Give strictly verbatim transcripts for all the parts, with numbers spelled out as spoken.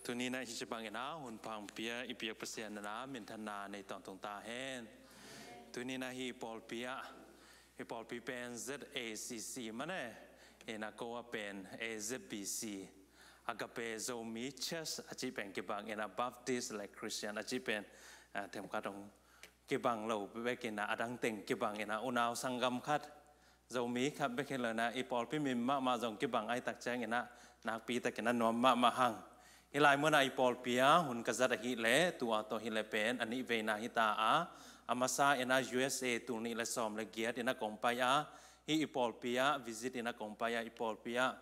Tuni-in ah hih ci bangin ah hun pha hong pia i biak Pasian in ah minthanna nei tawntung ta hen. Tuni-in ah hih i pawlpi ah, i pawlpi pen Z A C C mah e, in ah ko ah pen A Z B C, Agape Zomi Church a cih pen kibang, in ah Baptist le Christian a cih pen, ah, themkhat hong kibang lo bek in ah, a dang teng kibang in ah, unau sanggam khat, Zomi khat bek hi lo in ah, i pawlpi min mahmah zong kibang ahih tak ciangin ah nakpi takin ah nuam mahmah hang. Hih lai mun ah i pawlpi ah hun ka zat ahih leh, tu-a tawh hi leh pen a nih veina hi ta a, a masa in ah U S A tul nih le sawm le giat in ah kong pai a, hih i pawlpi ah visit in ah kong pai a, i pawlpi ah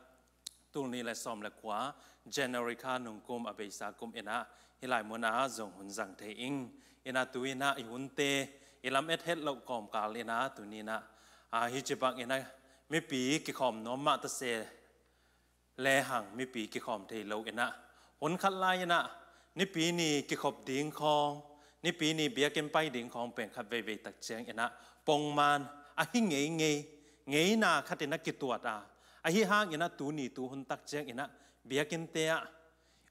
tul nih le sawm le kua, January kha nung kum, a beisa kum in ah hih lai mun ah zong hun zang thei ing. In ah tu-in ah i hunte i lamet het loh kawmkal in ah tuni-in ah, ah, hih ci bangin ah mipi kikhawm nuam mah ta se lehang mipi kikhawm thei lo in ah, hun khat lai in ah Nipi ni kikhop ding khawng, Nipi ni biakinn pai ding khawng pen khat veivei tak ciangin ah pongman ahi ngeingei, ngeina khat in ah kituat a, ahi hangin ah tuni tu hun tak ciangin ah biakinnte ah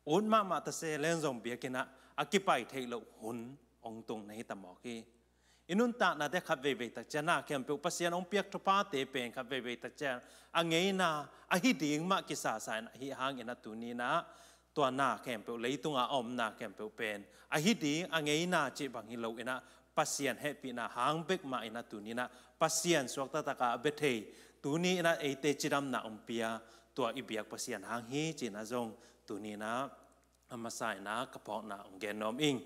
ut mahmah ta se leng zong biakinn ah a kipai theih loh hun hong tung na hi ta mawk hi. I nuntaknate khat veivei tak ciang na khempeuh Pasian hong piak thuphate pen khat veivei tak ciang a ngeina ahi ding mah kisasa in, ahi hangin ah tuni-in ah tua na khempeuh, leitunga a om na khempeuh pen ahi ding a ngeina cih bang hi lo in ah, Pasian hehpihna hang bek mah in ah tuni-in ah Pasian suakta taka a bia thei, tuni-in ah eite cidamna hong pia, tua i biak Pasian hang hi ci-in ah zong tuni-in ah a masa in ah ka phawkna hong gen nuam ing.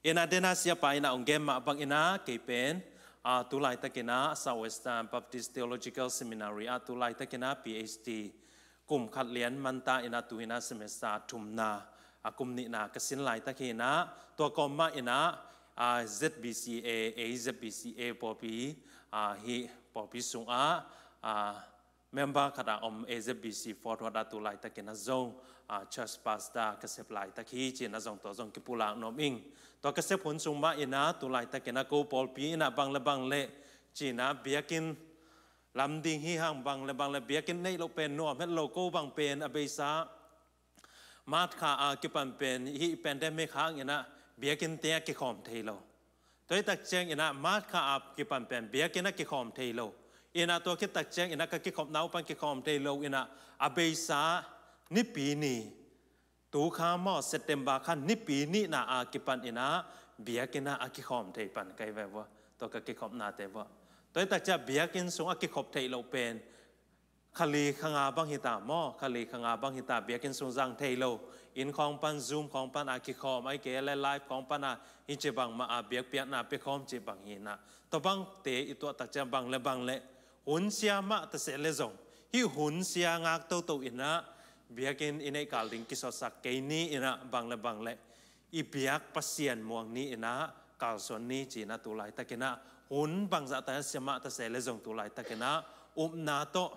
In ah den ah siapa in ah hong gen mah bangin ah kei pen, ah, tu laitakin ah South Western Baptist Theological Seminary ah tu laitakin ah P H D kum khat lian man ta in ah tu-in ah semester thumna a kum nihna ka sin laitak hi in ah, tua kawm mah in ah, ah, Z B C A, A Z B C A pawlpi, ah, hih pawlpi sungah, ah, member khat a om A Z B C Fort Worth ah tu laitakin ah zong, ah, church pastor ka sep laitak hi ci-in ah zong tua zong kipulak nuam ing. Tua ka sep hun sung mah in ah tu laitakin ah ko pawlpi in ah bang le bang le ci-in ah biakinn lam ding hi hang, bang le bang le biakinn neih loh pen nuam het lo, ko bang pen a beisa March kha a kipan pen hih pandemic hangin ah biakinnte ah kikhawm thei lo. Tua hi tak ciangin ah March kha a kipan pen biakinn ah kikhawm thei lo. In ah tua khit tak ciangin ah ka kikhopna uh pan kikhawm thei lo in ah a beisa Nipi ni, tu kha maw, September kha Nipi nihna a kipan in ah biakinn ah a kikhawm thei pan ka hi ve vua, tua ka kikhopnate vua. Tua hi tak ciang biakinn sung a kikhop theih loh pen kha li kha nga bang hi ta maw, kha li kha nga bang hi ta, biakinn sung zang thei lo. Inn khawng pan, Zoom khawng pan a kikhawm, ahih kei leh live khawng pan a hih ci bang mah a biakpiakna pia khawm ci bang hi in ah, tua bangte i tuah tak ciang bang le bang le hun sia mah ta se le zong, hih hun sia ngak toto in ah biakinn i neih kal ding kisawtsak kei ni in ah, bang le bang le i biak Pasian muang ni in ah kalsuan ni ci-in ah tu laitakin ah hun bangzah ta sia mah ta se le zong tu laitakin ah upna tawh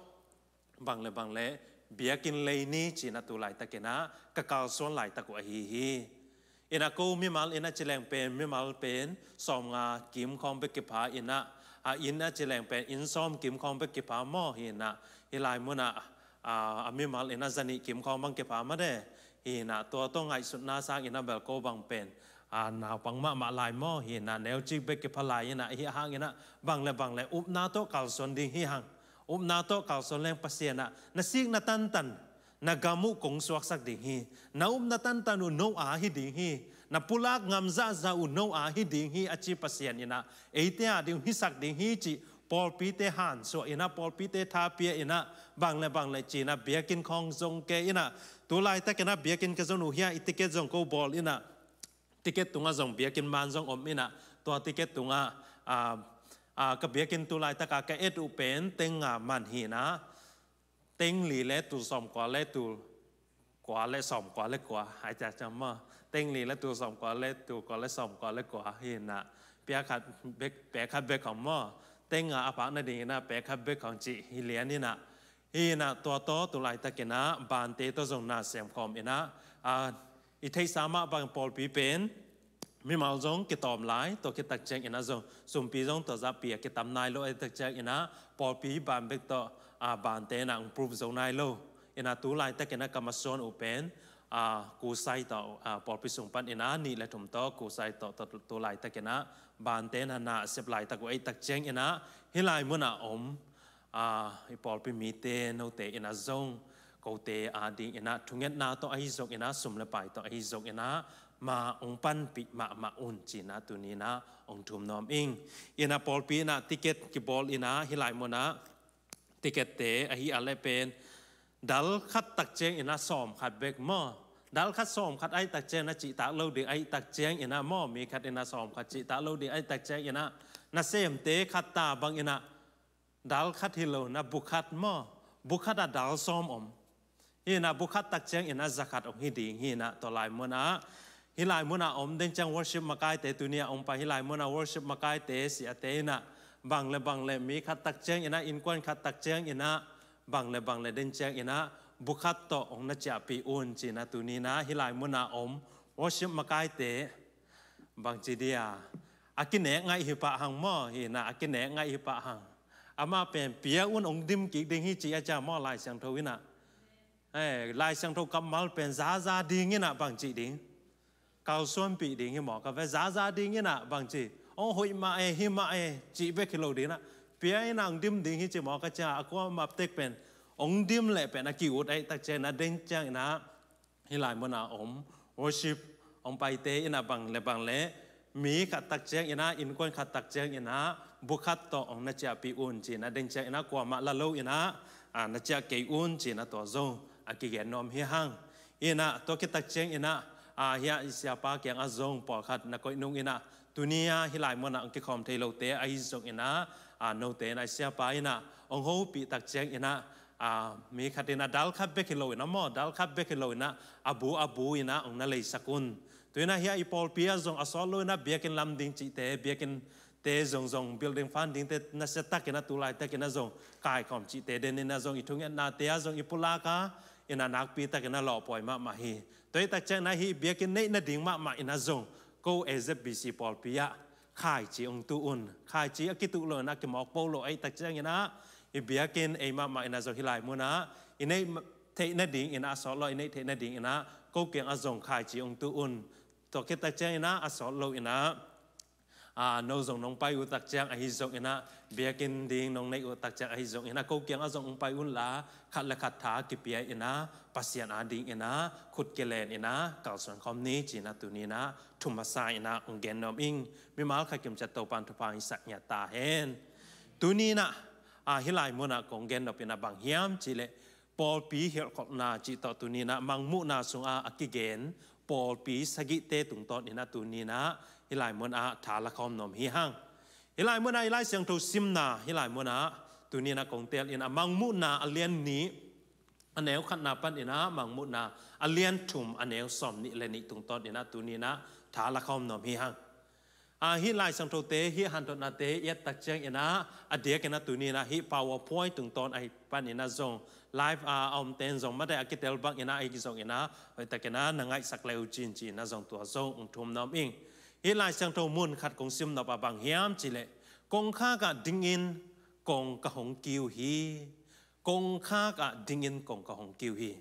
bang le bang le biakinn lei ni ci-in ah tu laitakin ah ka kalsuan laitak uh ahi hi. In ah ko mimal in ah ci leng pen, mimal pen sawmnga kim khawng bek kipha in ah, a inn ah ci leng pen inn sawm kim khawng bek kipha maw, hi in ah hih lai mun ah, a, a mimal in ah zanih kim khawng bang kipha mah de. Hi in ah tua tawh ngaihsutna sangin ah bel ko bang pen, a, naupang mahmah lai maw, hi in ah neucik bek kipha lai in ah, ahi hangin ah bang le bang le upna tawh kalsuan ding hi hang. Upna tawh kalsuan leng Pasian ah na sikna tantan na gam uh kong suaksak ding hi. Na upna tantan uh no a hi ding hi. Na pulak ngam zahzah uh no a hi ding hi a ci Pasian in ah eite a ding uh hisak ding hi cih pawlpite hansuah in ah, pawlpite thapia in ah, bang le bang le ci-in ah biakinn khawng zong ke in ah, tu laitakin ah biakinn ka zon uh hi a, i ticket zong ko bawl in ah, ticket tungah zong biakinn man zong om in ah, tua ticket tungah, ah, ah, ka biakinn tu laitak a ka et uh pen teng nga man hi in ah, teng li le tul sawmkua le tul kua le sawmkua le kua, ai ca cam maw. Teng li le tul sawmkua le tul kua le sawmkua le kua hi in ah, pia khat bek, pek khat bek khawng maw. Teng nga a phak nading in ah pek khat bek khawng cih hi lian in ah. Hi in ah tua tawh tu laitakin ah bante tawh zong na sem khawm in ah, a, i theihsa mah bang pawlpi pen mimal zong kitawm lai, tua khit tak ciangin ah zong sumpi zong tua zahpi a kitam nai lo, ahih tak ciangin ah pawlpi ban bek tawh, a, bante in ah hong proof zo nai lo. In ah tu laitakin ah ka masuan uh pen, a, kusai tawh, a, pawlpi sung pan in a nih le thum tawh kusai tawh, tawh tu laitak in a bante na na a sep laitak uh ahih tak ciangin a hih lai munah om, a, i pawlpi mite note in a zong kote a ding in a thungetna tawh ahi zong in a sum le pai tawh ahi zong in a ma ong panpih mahmah un ci in a tuni in a ong thum nuam ing. In a pawlpi in a ticket kibawl in a hih lai munah ticket te ahi a le pen dal khat tak ciangin a sawm khat bek maw? Dal khat sawm khat ahih tak ciangin a cihtak lo ding ahih tak ciangin a maw? Mi khat in a sawm khat cihtak lo ding ahih tak ciangin a nasemte khat ta bang in a dal khat hi lo na bu khat maw? Bu khat a dal sawm om. Hi na bu khat tak ciangin a za khat ong hi ding hi na tua lai munah. Hih lai munah om ding ciang worship makaite tuni a ong pai hih lai munah worship makaite siate in a bang le bang le mi khat tak ciangin a innkuan khat tak ciangin a bang le bang le ding ciangin a bu khat tawh ong na ciahpih un ci in a tuni in a hih lai munah om worship makaite bangci dia a kinek ngaih hi pah hang maw? Hi na a kinek ngaih hi pah hang. Amah pen pia un ong dim kik ding hi ci a cia maw Lai Siangtho in a. Eh, Lai Siangtho kammal pen zaza ding in a bangci ding. Kalsuanpih ding hi maw ka ve zaza ding in a bangci. Ong hoih mah e, hi mah e, cih bek hi lo ding in a. Pia in a ong dim ding hi ci maw ka cia a kua mah tek pen. Ong dim leh pen a ki-ut ahih tak ciangin a ding ciangin a. Hih lai munah om worship ong paite in a bang le bang le mi khat tak ciangin a innkuan khat tak ciangin a bu khat tawh ong na ciahpih un ci in a ding ciangin a kuamah la lo in a, a, na ciah kei un ci in a tua zong a kigen nuam hi hang. In a tua khit tak ciangin a, a, hih a i siapa kiang a zong pawlkhat na koih nung in a tuni a hih lai munah ong kikhawm thei lote ahi zong in a, a, note in a i siapa in a ong hopih tak ciangin a, a, mi khat in a dal khat bek hi lo in a maw, dal khat bek hi lo in a a bu a bu in a ong na leisak un. Tu in a hih a i pawlpi a zong a sawt lo in a biakinn lam ding cihte, biakinn te zong zong building fund ding te nasia tak in a tu laitak in a zong kaikhawm cihte den in a zong i thungetnate a zong i pulak a in a nakpi tak in a lawhpawi mahmah hi. Tua ahih tak ciangin a hih biakinn neih nading mahmah in a zong ko A Z B C pawlpi ah khaici ong tu un. Khaici a kituh lo in a kimawk po lo ahih tak ciangin a i biakinn ei mahmah in a zong hih lai munah i neih theih nading in a a sawt lo i neih theih nading in a ko kiang a zong khaici ong tu un. Tua khit tak ciangin a a sawt lo in a, a, no zong nong pai uh tak ciang ahi zong in a biakinn ding nong neih uh tak ciang ahi zong in a ko kiang a zong ong pai un la khat le khat tha kipia in a Pasian a ding in a khut kilen in a kalsuan khawm ni ci in a tuni in a thum masa in a ong gen nuam ing. Mimal khat kimciat Topan thupha ong hisak ngiat ta hen. Tuni in a, a, hih lai munah kong gen nop in a bang hiam cih leh pawlpi hilhkholhna cih tawh tuni in a mangmuhna sungah a kigen pawlpi sagihte tungtawn in a tuni in a hih lai munah tha la khawm nuam hi hang. Hih lai munah i Lai Siangtho simna hih lai munah tuni in a kong teel in a mangmuhna a lian nih a neu khatna pan in a mangmuhna a lian thum a neu sawm nih le nih tungtawn in a tuni in a tha la khawm nuam hi hang. A, hih Lai Siangthote hih hanthotnate i et tak ciangin a a diak in a tuni in a hih PowerPoint tungtawn ahi pan in a zong live a, a omte in zong mate a kitel bang in a ahi zong in a hoih tak in a na ngaihsak le uh cin ci in a zong tua zong ong thum nuam ing. Hih Lai Siangtho mun khat kong sim nop a bang hiam cih leh kongkhak ah dingin kong ka hong kiu hi. Kongkhak ah dingin kong ka hong kiu hi.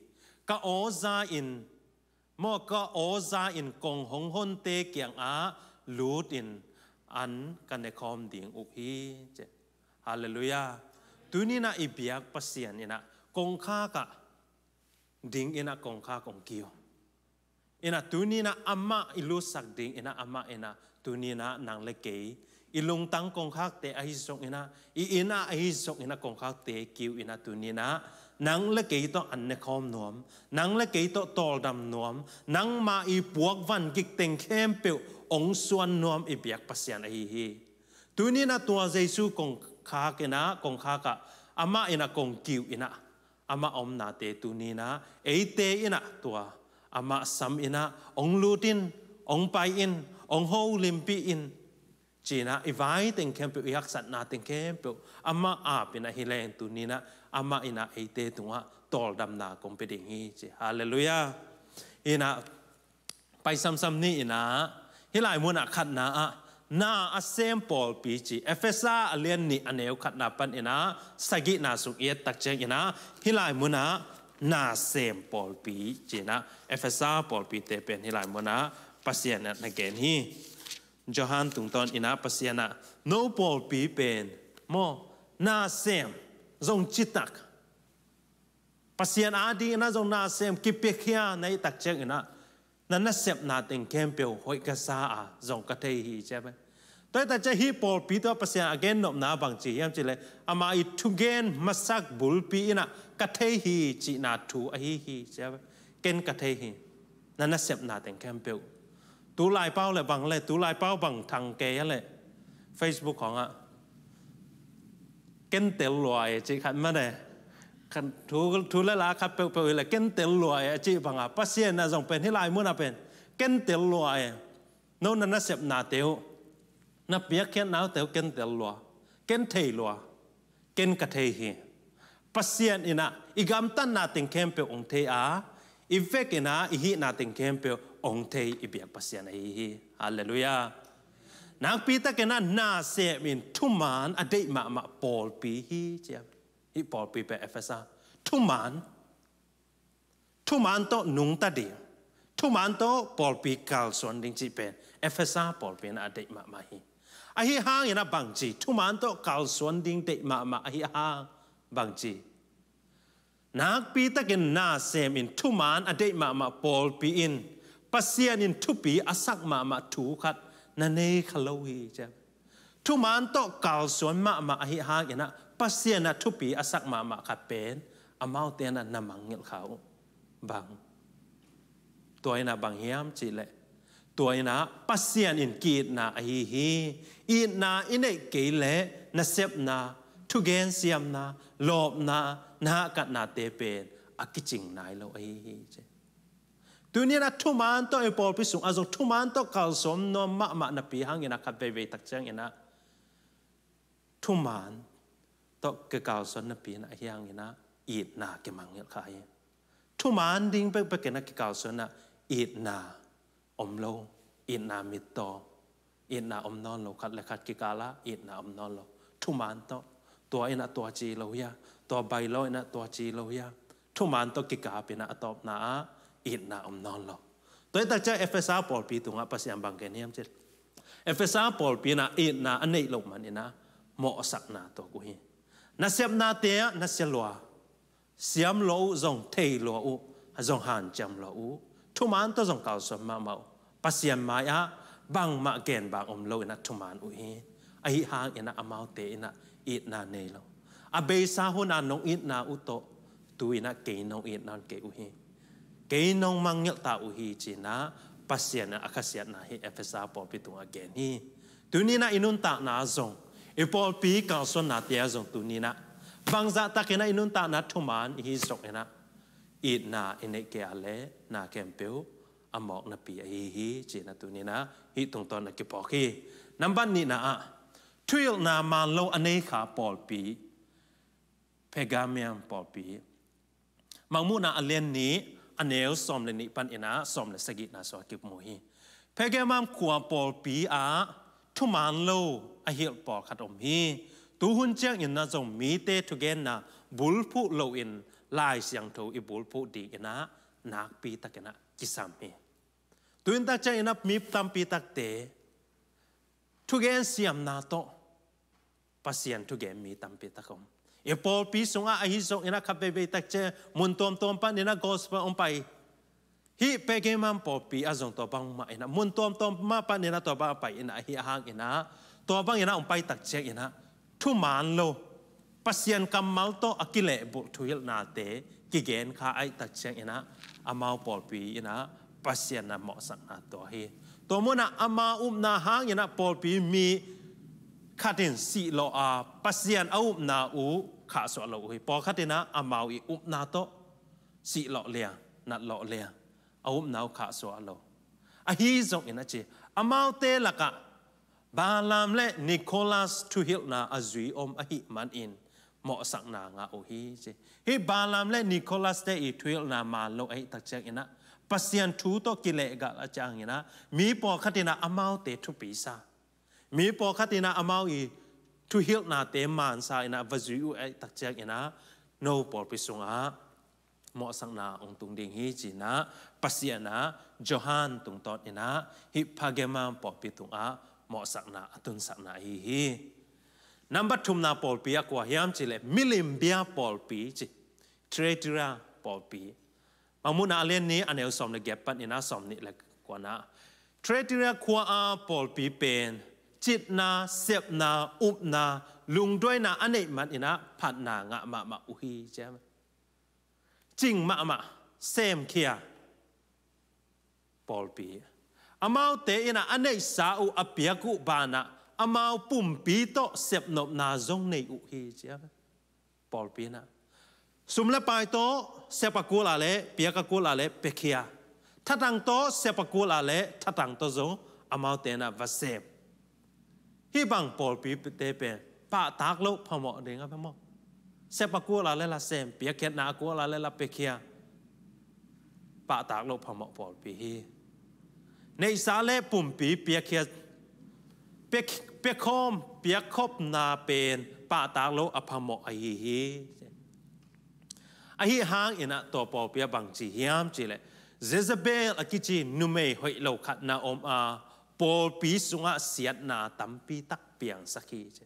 Ka aw za in maw ka aw za in kong hong honte kiangah lut in an ka ne khawm ding uh hi. Halleluiah. Tuni in a i biak Pasian in a kongkhak ah ding in a kongkhak ong kiu in a tuni in a amah i lutsak ding in a amah in a tuni in a nang le kei i lungtang kongkhakte ahi zong in a i inn ah ahi zong in a kongkhakte kiu in a tuni in a nang le kei tawh an ne khawm nuam, nang le kei tawh tawldam nuam, nangmah i puak van gik teng khempeuh ong suan nuam i biak Pasian ahi hi. Tuni in a tua Jesu kongkhak in a kongkhak ah amah in a kong kiu in a amah omnate tuni in a eite in a tua amah sam in a ong lut in, ong pai in, ong holimpih in ci in a i vai teng khempeuh i haksatna teng khempeuh amah ap in a hi leng tuni in a amah in a eite tungah tawldamna kong pia ding hi ci. Halleluiah. In a pai samsam ni in a hih lai munah khatna ah na a sem pawlpi ci Efesa a lian nih a neu khatna pan in a sagihna sung i et tak ciang in a hih lai munah nasem pawlpi ci-in ah Efesa pawlpite pen hih lai munah Pasian in ah na gen hi. Johan tungtawn in ah Pasian in ah no pawlpi pen maw nasem zong citak, Pasian adingin ah zong nasem kipiakhia na hih tak ciangin ah na nasepna teng khempeuh hoih ka sa a zong ka thei hi ci a ve. Tua hih tak ciang hih pawlpi tawh Pasian a gennopna bang ci hiam cih leh ama i thugen masak bulpi in ah ka thei hi cihna thu ahi hi ci a ve. Ken ka thei hi. Na nasepna teng khempeuh. Tu laipau le bang le, tu laipau bang thang kei a le Facebook khawngah kentel luai cih khat mah ne. Khat thu, thu le la khat peuhpeuh hi le kentel luai a cih bangah Pasian in ah zong pen hih lai munah pen kentel luai. No na nasepnate uh, na piakkhiatnate uh kentel lua, ken thei lua, ken ka thei hi. Pasian in ah i gamtatna teng khempeuh ong thei a, i vekin ah i hihna teng khempeuh ong thei i biak Pasian ahi hi. Halleluiah. Nakpi takin ah nasem in thuman a deih mahmah pawlpi hi ci a. Hih pawlpi pen Efesa thuman, thuman tawh nungta ding, thuman tawh pawlpi kalsuan ding cih pen Efesa pawlpi in ah a deih mahmah hi. Ahi hangin ah bang ci, thuman tawh kalsuan ding deih mahmah ahi hang bang ci, nakpi takin nasem in thuman a deih mahmah pawlpi in Pasian in thupi a sak mahmah thu khat na nei kha lo hi ci a. Thuman tawh kalsuan mahmah ahi hangin ah Pasian in ah thupi a sak mahmah khat pen amaute in ah na mangngilh kha uh. Bang? Tua in ah bang hiam cih leh tua in ah Pasian in ki-itna ahi hi. Itna i neih kei leh nasepna, thugen siamna, lawpna, na hahkatnate pen a kicing nai lo ahi hi ci. Tuni in ah thuman tawh i pawlpi sungah zong thuman tawh kalsuan nuam mahmah napi hangin ah khat veivei tak ciangin ah thuman tawh kikalsuan napi in ah ahi hangin ah itna kimangngilh kha hi. Thuman ding bekbek in ah kikalsuan ah itna om lo, itna mittaw, itna om nawn lo, khat le khat kikal ah itna om nawn lo. Thuman tawh, tua in ah tua ci lo hia, tua bai lo in ah tua ci lo hia. Thuman tawh kikap in ah a tawpna ah itna om nawn lo. Tua hih tak ciang Efesa pawlpi tungah Pasian bang gen hiam cih leh Efesa pawlpi in ah itna a neih loh man in ah mawhsakna tuak uh hi. Nasepnate ah na sia lua, siam lua uh, zong thei lua uh, zong hanciam lua uh, thuman tawh zong kalsuan mahmah uh. Pasian mai-ah bangmah genbang om lo in ah thuman uh hi. Ahi hangin ah amaute in ah itna nei lo. A beisa hun a nong itna uh tawh tu in ah kei nong itna uh kei uh hi. Kei nong mangngilh ta uh hi ci-in ah Pasian in a khasiatna hih Efesa pawlpi tungah gen hi. Tuni in ah i nuntakna zong, i pawlpi kalsuannate ah zong tuni in ah bangzah takin ah i nuntakna thuman i hi zongin ah itna i neih kei a leh na khempeuh a mawk napi ahi hi ci-in ah tuni in ah hih tungtawn a kiphawk hi. Nambat nihna ah thuhilhna man lo a nei kha pawlpi, Pergamum pawlpi. Mangmuhna a lian nih, a neu sawm le nih panin ah sawm le sagihna sungah kimu hi. Pergamum khua pawlpi ah thuman lo a hilh pawlkhat om hi. Tu hun ciangin ah zong mite thugenna bulphuh loin Lai Siangtho i bulphuh dingin ah nakpi takin ah kisam hi. Tu hun tak ciangin ah mi tampi takte thugen siamna tawh Pasian thugen mi tampi tak om. I pawlpi sungah ahi zongin ah khat veivei tak ciang mun tuamtuam panin ah gospel hong pai. Hih Pergamum pawlpi ah zong tua bangmah in ah mun tuamtuam mah panin ah tua bang a pai in ah ahi hangin ah tua bangin ah hong pai tak ciangin ah thuman lo, Pasian kammal tawh a kilehbulh thuhilhnate kigen kha ahih tak ciangin ah amau pawlpi in ah Pasian a mawhsakna tua hi. Tua munah ama upna hangin ah pawlpi mi khat in sihlawh a, Pasian a upna uh khahsuah lo uh hi. Pawlkhat in ah amau i upna tawh sihlawh liang, natlawh liang, a upna uh khahsuah lo. Ahi zongin a ci, amaute lakah Balaam le Nicholas thuhilhna a zui om ahih manin mawhsakna ngah uh hi ci. Hih Balaam le Nicholas te i thuhilhna man lo ahih tak ciangin ah Pasian thu tawh kilehgalh a ciangin ah mi pawlkhat in ah amaute thupi sa, mi pawlkhat in ah amau i thuhilhnate man sa in ah va zui uh ahih tak ciangin ah no pawlpi sungah mawhsakna hong tung ding hi, ci-in ah Pasian in ah Johan tungtawn in ah hih Pergamum pawlpi tungah mawhsakna a tunsakna ahi hi. Nambat thumna pawlpi ah kua hiam cih leh milim bia pawlpi ci, Thyatira pawlpi. Mangmuhna a lian nih a neu sawm le giat pan in ah sawm nih le kuana, Thyatira khua-a pawlpi pen citna, sepna, upna, lungduaina a neih man in ah phatna ngah mahmah uh hi, ci. Cing mahmah, semkhia pawlpi. Amaute in ah a neihsa uh a piak uh banah amau pumpi tawh sepnopna zong nei uh hi, ci. Pawlpi in ah sum le pai tawh sep a kul a leh, piak a kul a leh piakhia, thatang tawh sep a kul a leh thatang tawh zong amaute in ah va sem. Hih bang pawlpite pen pahtak loh phamawh ding a phamawh. Sep a kul a leh la sem, piakkhiatna a kul a leh la piakhia. Pahtak loh phamawh pawlpi hi. Neihsa le pumpi piakhia, piak, piakkhawm, piakkhopna pen pahtak loh a phamawh ahi hi. Ahi hangin ah tua pawlpi ah bang ci hiam cih leh Jezebel a kici numei hoih lo khat na om a, pawlpi sungah siatna tampi tak piangsak hi, ci.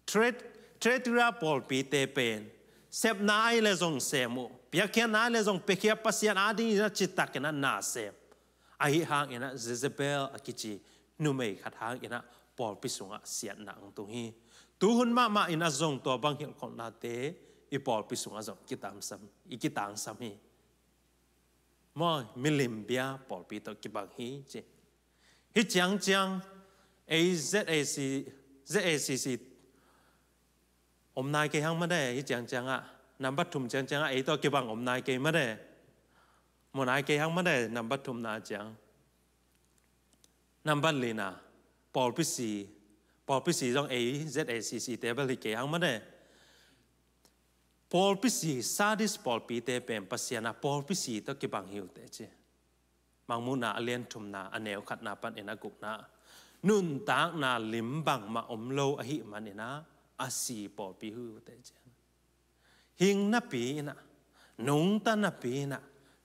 Thyat-, Thyatira pawlpite pen sepna ai le zong sem uh, piakkhiatna ai le zong piakhia, Pasian adingin ah citak in ah na sem. Ahi hangin ah Jezebel a kici numei khat hangin ah pawlpi sungah siatna hong tung hi. Tuhun mahmah in ah zong tua bang hilhkholhnate i pawlpi sungah zong kitangsam, i kitangsam hi. Maw, milim bia pawlpi tawh kibang hi, ci. Hih ciangciang ei Z A C, Z A C C om nai kei hang made, hih ciangciang ah nambat thum ciangciang ah ei tawh kibang om nai kei made. Mu nai kei hang made, nambat thumna ciang. Nambat lina, pawlpi si, pawlpi si zong ei Z A C C te bel hi kei hang made. Pawlpi si, Sardis pawlpite pen Pasian a pawlpi si tawh kibang hi uh teh, ci. Mangmuhna a lian thumna a neu khatna pan in a gukna, nuntakna lim bangmah om lo ahih man in ah a si pawlpi hi uh teh, ci. Hing napi in ah, nungta napi in ah,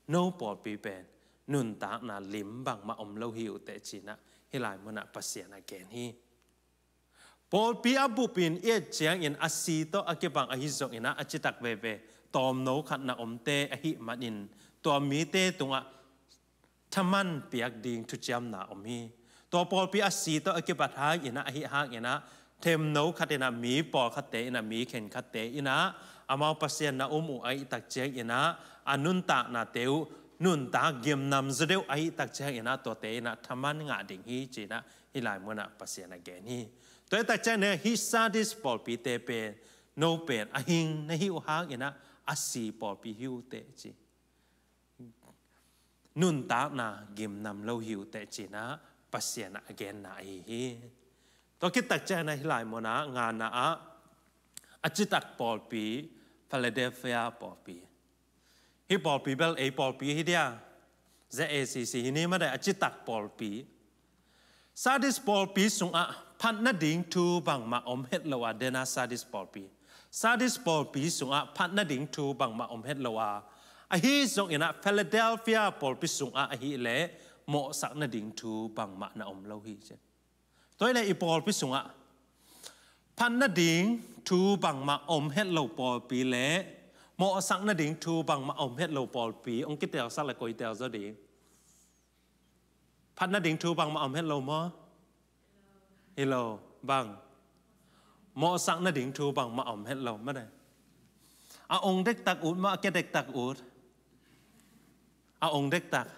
no pawlpi pen nuntakna lim bangmah om lo hi uh teh, ci-in ah hih lai mun ah Pasian a gen hi. Pawlpi a bupin i et ciangin a si tawh a kibang ahi zongin ah a citak veve tawmno khat na omte ahih manin tua mite tungah thaman piak ding thuciamna om hi. Tua pawlpi a si tawh a kibat hangin ah, ahi hangin ah themno khat in ah mi pawlkhatte in ah, mi khenkhatte in ah amau Pasian na um uh ahih tak ciangin ah a nuntaknate uh nuntak gimnam zaw deuh ahih tak ciangin ah tuate in ah thaman ngah ding hi, ci-in ah hih lai mun ah Pasian a gen hi. Tua ahih tak ciangin ah hih Sardis pawlpite pen no pen a hing na hi uh hangin ah a si pawlpi hi uh teh, ci. Nuntakna gimnam lo hi uh teh, ci-in ah Pasian a genna ahi hi. Tua khit tak ciangin ah hih lai mun ah ngana ah a citak pawlpi, Philadelphia pawlpi. Hih pawlpi bel ei pawlpi hi dia, Z A C C hi ni made, a citak pawlpi. Sardis pawlpi sungah phat nading thu bangmah om het lo a, dena Sardis pawlpi. Sardis pawlpi sungah phat nading thu bangmah om het lo a, ahi zongin ah Philadelphia pawlpi sungah ahih leh mawhsak nading thu bangmah na om lo hi, ci. Tua ahih leh i pawlpi sungah phat nading thu bangmah om het lo pawlpi le mawhsak nading thu bangmah om het lo pawlpi hong kitelsak le koi tel zaw ding? Phat nading thu bangmah om het lo maw? Hi lo, bang? Mawhsak nading thu bangmah om het lo made. A ong dektak ut maw, a kia dektak ut? A ong dektak.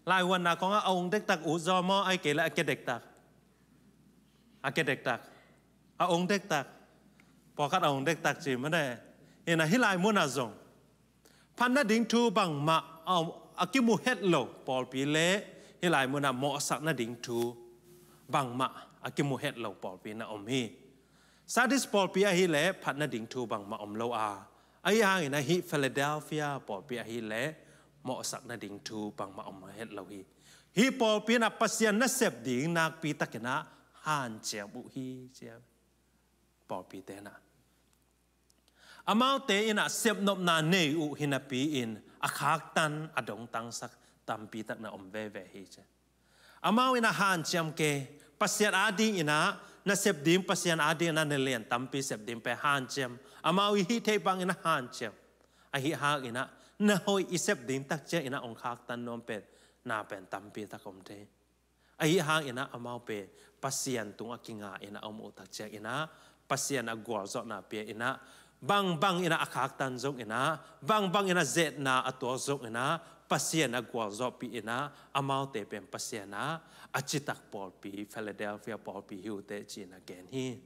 Laivuanna khawngah a ong dektak ut zaw maw, ahih kei leh a kia dektak? A kia dektak. A ong dektak. Pawlkhat a ong dektak ci made. Hi-in ah hih lai mun ah zong phat nading thu bangmah a, a kimu het lo pawlpi le hih lai mun ah mawhsak nading thu bangmah a kimu het lo pawlpi na om hi. Sardis pawlpi ahih leh phat nading thu bangmah om lo a, ahi hangin ah hih Philadelphia pawlpi ahih leh mawhsak nading thu bangmah om het lo hi. Hih pawlpi in ah Pasian nasep ding nakpi takin ah hanciam uh hi, ci. Pawlpite in ah Amaute in ah sepnopna nei uh hinapi-in a khaktan a dongtangsak tampi tak na om veve hi ci. Amau in ah hanciam kei, Pasian ading in ah na sep ding, Pasian ading in ah na lian tampi sep ding pen hanciam. Amau i hih theih bang in ah hanciam. Ahi hang in ah na hoih i sep ding tak ciang in ah ong khaktan nuam pen, na pen tampi tak om thei. Ahi hang in ah amau pen Pasian tungah kinga in ah om uh tak ciang in ah Pasian a gualzawhna pia in ah bangbang in ah a khaktan zong in ah, bangbang in ah zetna a tuak zong in ah, Pasian a gualzawhpih in ah amaute pen Pasian a a citak pawlpi, Philadelphia pawlpi hi uh teh ci-in a gen hi.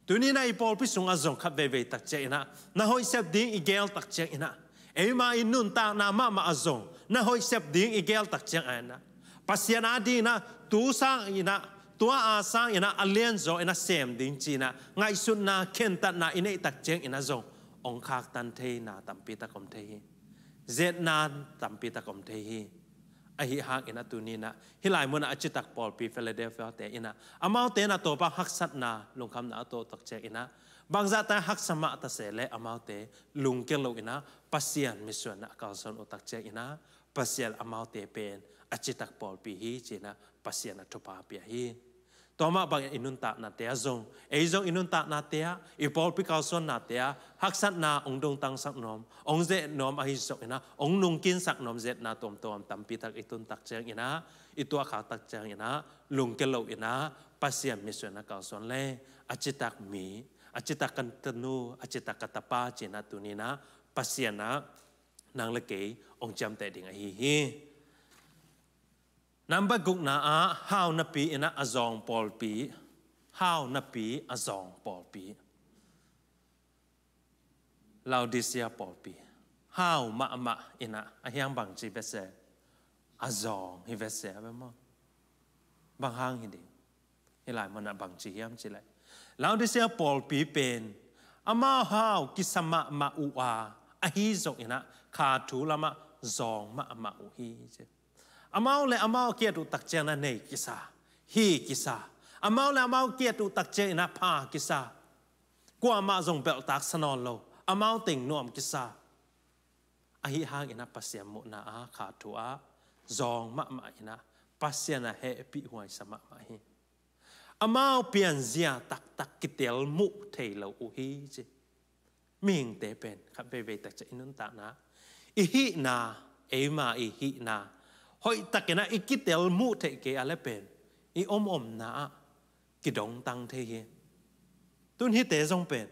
Tuni in ah i pawlpi sungah zong khat veivei tak ciang in ah na hoih sep ding i geel tak ciang in ah, eima i nuntakna mahmah ah zong na hoih sep ding i geel tak ciang in ah, Pasian ading in ah tu sang in ah, tua a sang in ah a lianzaw in ah sem ding ci in ah ngaihsutna, khentatna i neih tak ciang in ah zong ong khaktan theina tampi tak om thei hi. Zetna tampi tak om thei hi. Ahi hang in ah tuni in ah hih lai mun ah a citak pawlpi Philadelphia te in ah amaute in ah tua bang haksatna, lungkhamna a tuah uh tak ciang in ah, bangzah tak haksa mah ta se leh amaute lungkia lo in ah Pasian mitsuan ah a kalsuan uh tak ciang in ah, Pasian amaute pen a citak pawlpi hi ci in ah Pasian a thupha pia hi. Tua mah bangin i nuntaknate ah zong, ei zong i nuntaknate ah, i pawlpi kalsuannate ah haksatna ong dongtangsak nuam, ong zeh nuam ahi zong in ah, ong nungkinsak nuam, zetna tuamtuam tampi tak i tun tak ciang in ah, i tuahkhak tak ciang in ah lungkia lo in ah Pasian mitsuan ah kalsuan le, a citak mi, a citak ka tanu, a citak ka tapa ci in ah tuni in ah Pasian ah nang le kei ong ciamteh ding ahi hi. Number gukna ah hau napi in ah a zawng pawlpi. Hau napi a zawng pawlpi. Laodicea pawlpi. Hau mahmah in ah, a hiang bangci vese, a zawng hi vese a ve maw? Bang hang hi ding? Hih lai mun ah bangci hiam ci leh, Laodicea pawlpi pen amau hau kisa mahmah uh a, ahi zong in ah kha thu lamah zawng mahmah uh hi ci. Amau le amau kiat uh tak ciang in ah nei kisa, hi kisa. Amau le amau kiat uh tak ciang in ah pha kisa. Kuamah zong belhtak sa nawn lo, amau teng nuam kisa. Ahi hang in ah Pasian muhna ah kha thu ah zawng mahmah in ah Pasian a hehpih huaisa mahmah hi. Amau pianzia taktak kitel muh thei lo uh hi ci. Mihingte pen khat veivei tak ciang i nuntakna, i hihna, eima i hihna hoih tak in ah i kitel muh theih kei a le pen i om omna ah kidongtang thei hi. Tun hihte zong pen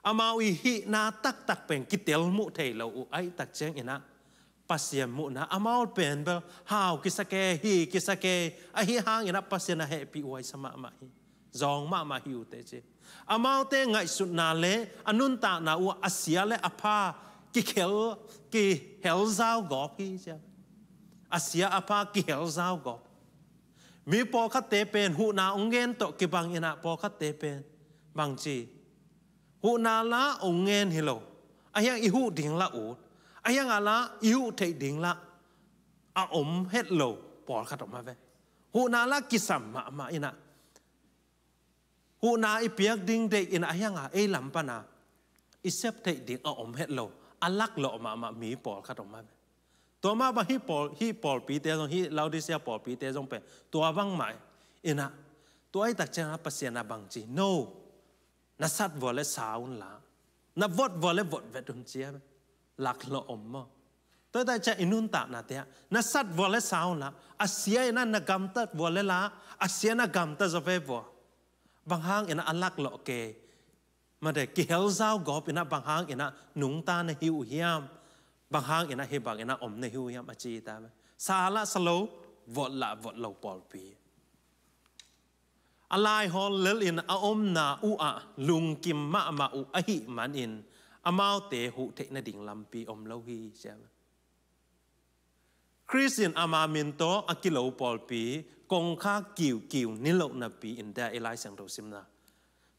amau i hihna taktak pen kitel muh thei lo uh, ahi tak ciang in ah Pasian muhna amau pen bel hau kisa kei, hi kisa kei, ahi hang in ah Pasian a hehpih huaisa mahmah hi. Zawng mahmah hi uh teh ci. Amaute ngaihsutna le a nuntakna uh a sia le a pha kikhel, kihel zau gawp hi ci. A sia a pha kihel zau gawp. Mi pawlkhatte pen huhna ong ngen tawh kibang in ah pawlkhatte pen bangci, huhna la ong ngen hi lo, a hiang i huh ding la ut, a hiang a la i huh theih ding la a om het lo pawlkhat om a ve. Huhna la kisam mahmah in ah, huhna i piak ding deih in ah a hiang a ei lam pan a i sep theih ding a om het lo, a laklawh mahmah mi pawlkhat om a ve. Tua mah bang hih pawl, hih pawlpite zong, hih Laodicea pawlpite zong pen tua bangmah in ah, tua ahi tak ciang ah Pasian a bangci, no, na sat vua le sa un la, na vot vua le vot vet un ci a ve. Laklawh om maw? Tua ahi tak ciang i nuntaknate ah na sat vua le sa un la, a sia in ah na gamtat vua le la, a sia na gamta zaw ve vua. Bang hang in ah a laklawh kei, mate kihel zau gawp in ah bang hang in ah nungta na hi uh hiam? Bang hang in ah hih bang in ah om na hi uh hiam a ci ta ve. Sa la sa lo, vot la vot lo pawlpi. A laihawl lel in a omna uh ah lungkim mahmah uh ahih manin amaute huh theih nading lampi om lo hi ci a ve. Khrist in ama min tawh a kilo pawlpi kongkhak kiukiu niloh napi in, tua i Lai Siangtho simna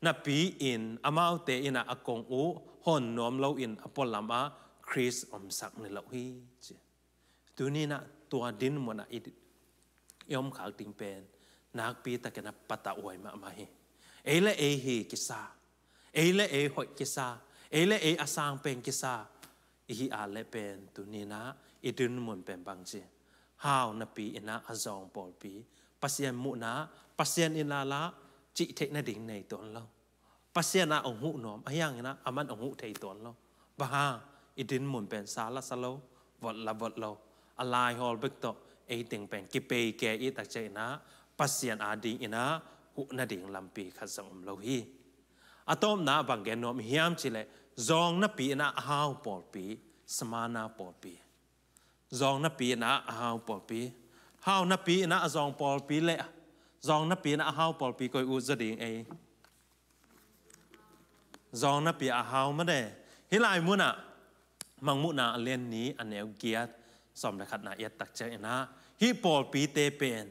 napi in amaute in ah a kong uh hon nuam lo in a pualam ah Khrist omsak niloh hi ci. Tuni in ah tua din mun ah i, i om khak ding pen nakpi takin a patauhuai mahmah hi. Ei le ei hi kisa, ei le ei hoih kisa, Ei le ei a sang pen kisa i hih a le pen tuninah i dinmun pen bangci hau napi inah a zawng pawlpi, Pasian muhna, Pasian in lala cih theih nading nei tuan lo. Pasian ah hong huh nuam ahi hanginah aman hong huh thei tuan lo. Bang hang? I dinmun pen sa la sa lo, vot la vot lo. A laihawl bek tawh ei teng pen kipei ke i takcianginah Pasian adinginah huh nading lampi khat zong om lo hi. A tawpna bang gen nuam hiam cileh zawng napi inah a hau pawlpi, Smyrna pawlpi. Zawng napi inah a hau pawlpi. Hau napi inah a zawng pawlpi le zawng napi inah a hau pawlpi koi uh zaw ding ei. Zawng napi a hau made. Hih lai munah Mangmuhna a lian ni a neu giat sawm le khatna i et takcianginah hih pawlpite pen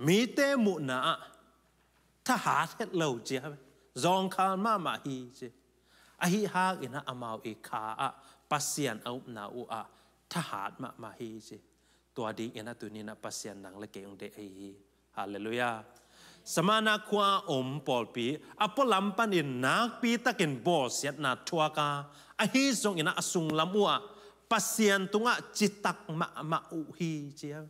mite muhna ah thahat het lo cia, zawngkhal mahmah hi ci. Ahi hanginah amau i kha ah Pasian a upna uh ah thahat mahmah hi ci. Tua dinginah tuninah Pasian nang le kei hong deih ahi hi. Halleluiah. Smyrna khua om pawlpi a pualam panin nakpitakin bawlsiatna thuaka, ahi zonginah a sunglam uhah Pasian tungah citak mahmah uh hi cia.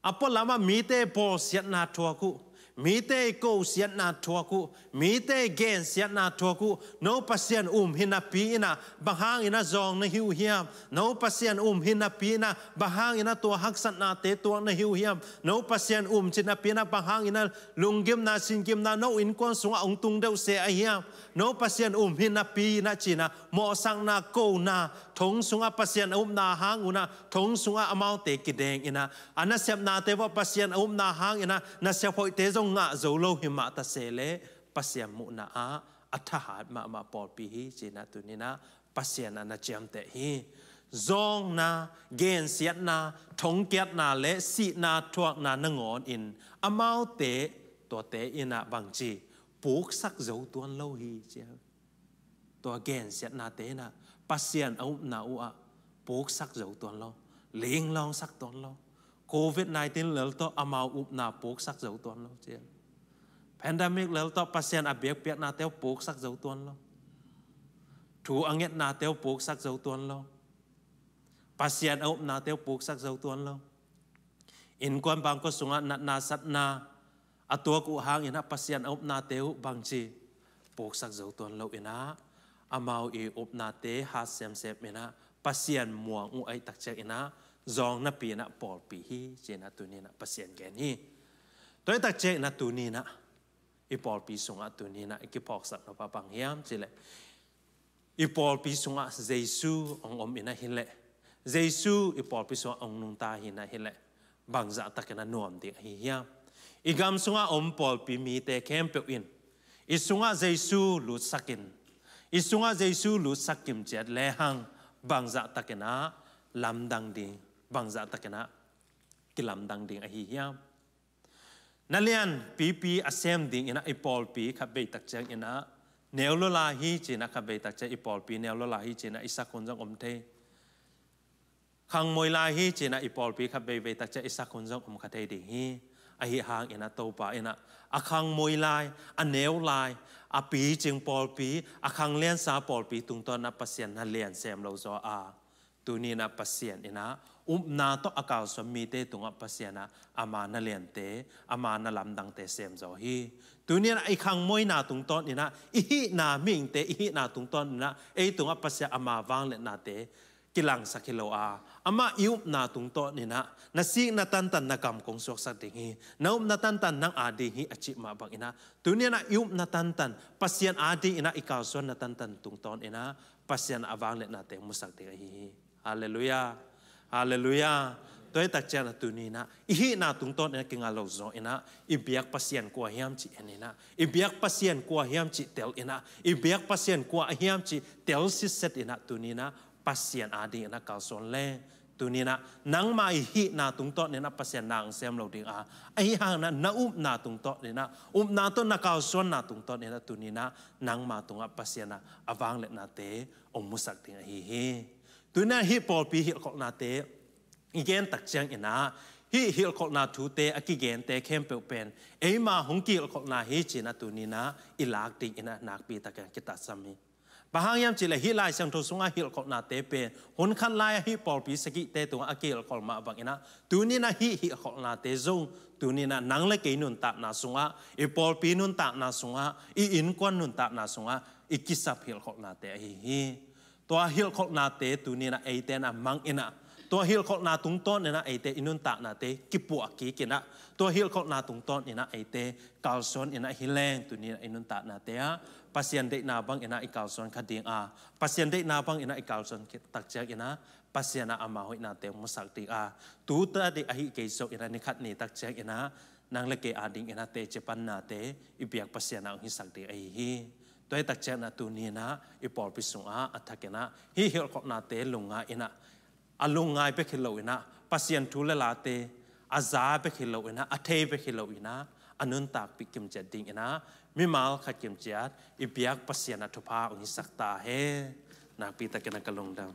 A pualamah mite bawlsiatna thuak uh, mite kosiatna thuak uh, mite gensiatna thuak uh. No Pasian um hi napi inah bang hanginah zawng na hi uh hiam? No Pasian um hi napi inah bang hanginah tua haksatnate tuak na hi uh hiam? No Pasian um ci napi inah bang hanginah lunggimna, singgimna no innkuan sungah hong tung deuh se ahi hiam? No Pasian um hi napi inah cinah mawhsakna, kona, thong sungah Pasian a upna hangunah thong sungah amaute kidenginah a nasepnate vawh Pasian a upna hanginah nasep hoihte zong ngah zo lo hi mah ta se le Pasian muhna ah a thahat mahmah pawlpi hi cinah tuninah Pasian ah na ciamteh hi. Zawngna, gensiatna, thongkiatna le sihna thuakna nangawnin amaute tuate inah bangci puksak zo tuan lo hi cia. Tua gensiatnate inah Pasian a upna uhah puksak zo tuan lo, linglawngsak tuan lo. Covid nineteen lel tawh amau upna puksak zo tuan lo cia. Pandemic lel tawh Pasian a biakpiaknate uh puksak zo tuan lo. Thu a ngetnate uh puksak zo tuan lo. Pasian a upnate uh puksak zo tuan lo. Innkuan bangkua sungah natna satna a tuak uh hanginah Pasian a upnate uh bangci puksak zo tuan lo inah amau i upnate hat semsem inah Pasian muang uh ahi takcianginah zawng napi inah pawlpi hi cinah tuninah Pasian gen hi. Tua ahi takcianginah tuninah i pawlpi sungah tuninah i kiphawksak nop ah bang hiam cileh i pawlpi sungah Jesu hong om inah hileh, Jesu i pawlpi sungah hong nungta hi inah hileh bangzahtakinah nuam ding ahi hiam? I gam sungah om pawlpi mite khempeuh in i sungah Jesu lutsakin, i sungah Jesu lutsak kimciat lehang bangzahtakinah lamdang ding, bangzahtakinah kilamdang ding ahi hiam? Na lianpipi a sem dinginah i pawlpi khatvei takcianginah neu lua lai hi cinah khatvei takciang i pawlpi neu lua lai hi cinah i sak hun zong om thei. Khangmoi lai hi cinah i pawlpi khatveivei takciang i sak hun zong om kha thei ding hi. Ahi hanginah Topa inah a khangmoi lai, a neu lai, a picing pawlpi, a khangliansa pawlpi tungtawnah Pasian na lian sem lo zaw a tuninah Pasian inah upna tawh a kalsuan mite tungah Pasian ah ama na liante, ama na lamdangte sem zaw hi. Tuninah i khangmoina tungtawninah i hihna mihingte i hihna tungtawninah ei tungah Pasian ama vangliatnate kilangsak hi lo a, amah i upna tungtawninah na sikna tantan na gam kong suaksak ding hi, na upna tantan nang a ding hi a cih mah banginah tuninah i upna tantan Pasian a dinginah i kalsuanna tantan tungtawninah Pasian a vangliatnate musak ding ahi hi. Halleluiah. Halleluiah. Tua hi takcianah tuninah i hihna tungtawninah kinga lo zaw inah i biak Pasian kua hiam cih en inah, i biak Pasian kua hiam cih tel inah, i biak Pasian kua ahiam cih tel sitset inah tuninah Pasian a dinginah kalsuan le tuninah nangma i hihna tungtawninah Pasian na hong sem lo ding a, ahi hanginah na upna tungtawninah upna tawh na kalsuanna tungtawninah tuninah nangma tungah Pasian ah a vangliatnate hong musak ding ahi hi. Tuninah hih pawlpi hilhkholhnate i gen takcianginah hih hilhkholhna thute a kigente khempeuh pen eima hong kihilhkholhna hi cinah tuninah i lak dinginah nakpitakin kitatsam hi. Bang hang hiam cih leh hih Lai Siangtho sungah hilhkholhnate pen hun khat lai-ah hih pawlpi sagihte tungah a kihilhkholh mah bangin ah, tuni-in ah hih hilhkholhnate zong tuni-in ah nang le kei nuntakna sungah, i pawlpi nuntakna sungah, i innkuan nuntakna sungah i kisap hilhkholhnate ahi hi. Tua hilhkholhnate tuni-in ah eite in ah mangin ah, tua hilhkholhna tungtawnin ah eite i nuntaknate kipuah kikin ah, tua hilhkholhna tungtawnin ah eite kalsuanin ah hi leng, tuni-in ah i nuntaknate ah Pasian deihna bangin ah i kalsuan kha ding a, Pasian deihna bangin ah i kalsuan khit tak ciangin ah Pasian ah ama hoihnate hong musak ding a, tu ta ding ahi kei zongin ah ni khat ni tak ciangin ah nang le kei adingin ah teci pannate i biak Pasian ah hong hisak ding ahi hi. Tua hi tak ciangin ah tuni-in ah i pawlpi sungah a thakin ah hih hilhkholhnate lungngai-in ah, a lungngai bek hi loin ah Pasian thu le late a za bek hi loin ah, a thei bek hi loin ah, a nuntakpih kimciat dingin ah mimal khat kimciat i biak Pasian ah thupha hong hisak ta hen. Nakpi takin ah ka lungdam.